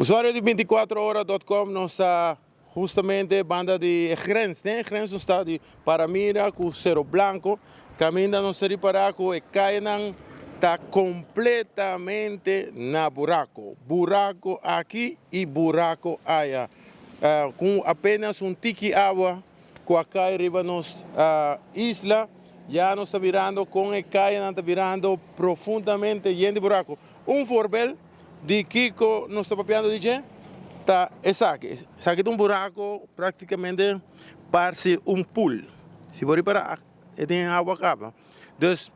Usuario di 24ora.com, nos ta hustamente banda di grens, ne? Grens nos ta di Paramira ku Cero Blanco. Kaminda nos ta ripará ku e kayanan ta kompletamente na buraco. Buraco aki i buraco aya. Ku apenas un tiki awa ku a kai riba nos isla, ya nos ta mirando kon e kayanan ta birando profundamente yen di buraco. Un voorbeeld di kiko nos ta papiando di dje ta esaki. Esaki ta un buraco prácticamente parse un pool. Si bo ripara, e tin awa kaba. Dus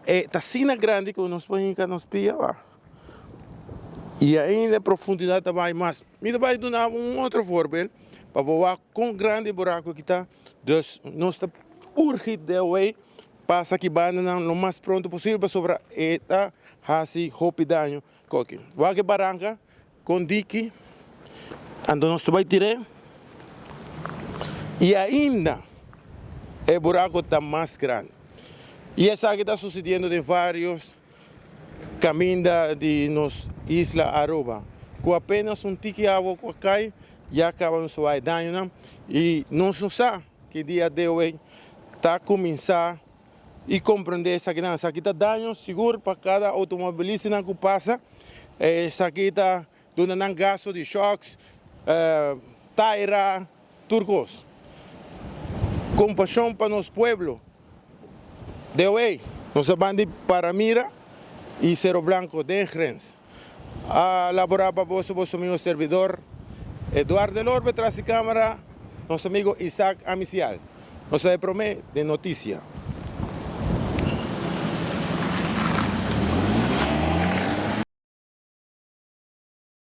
e ta asina grandi ku nos por hinka nos pia ba. I ainda e profundidat ta bai mas. Mi ta bai duna bo un otro voorbeeld pa bo wak kon grandi e buraco aki ta. Dus nos ta urgi DOW pasa aki bandanan lo mas pronto posibel pasobra e ta hasi hopi daño koki. Wak e baranka kon diki, anto nos ta bai tir'é i ainda e buraco ta mas grandi. I esaki ta sucediendo den varios caminda di nos isla Aruba, cu apenas un tiki awa cu a cay ya caba nos ta wak e dañonan i nos no sa ki dia DOW ta cuminsa i comprende esakinan. Esaki ta daño sigur pa cada automobilistanan cu pasa. Esaki ta duna nan gasto di shocks, taira, tur cos. Compasion pa nos pueblo. DOW, nos ta ban di Paramira i Cero Blanco den grens. A labora pa boso, boso amigo servidor Eduardo El Orbe, tras di camera nos amigo Isaac Amicial. Nos ta e prome den noticia.